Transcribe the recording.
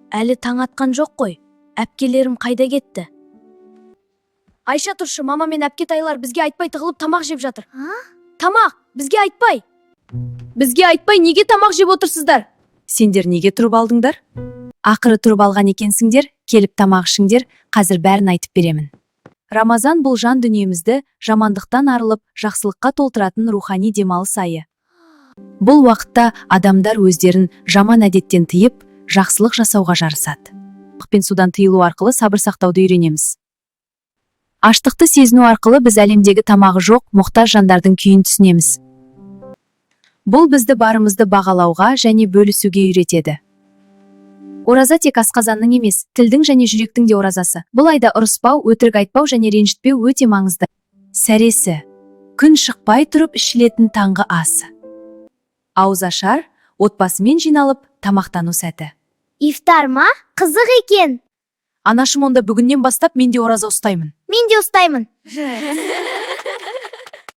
Әлі таң атқан жоқ қой. Әпкелерім қайда кетті? Айша, тұршы, мама мен әпкетайлар бізге айтпай тығылып тамақ жеп жатыр. Тамақ, бізге айтпай. Бізге айтпай неге тамақ жеп отырсыздар? Сендер неге тұрып алдыңдар? Ақыры тұрып алған екенсіңдер, келіп тамақ ішіңдер, қазір бәрін айтып беремін. Рамазан — бұл жан дүниемізді жамандықтан арылып, жақсылыққа толтыратын рухани демалыс айы. Бұл уақытта адамдар өздерін жаман әдеттен тыйып, жақсылық жасауға жарысады. Пен судан тыйылу арқылы сабыр сақтауды үйренеміз. Аштықты сезіну арқылы біз әлемдегі тамағы жоқ, мұқтаж жандардың күйін түсінеміз. Бұл бізді барымызды бағалауға және бөлісуге үйретеді. Ораза тек асқазанның емес, тілдің және жүректің де оразасы. Бұл айда ұрыспау, өтірік айтпау және ренжітпеу өте маңызды. Сәресі — күн шықпай тұрып ішілетін таңғы ас. Ауызашар — отбасымен жиналып тамақтану сәті. Ифтар ма? Қызық екен. Анашым, онда бүгіннен бастап мен де ораза ұстаймын. Мен де ұстаймын.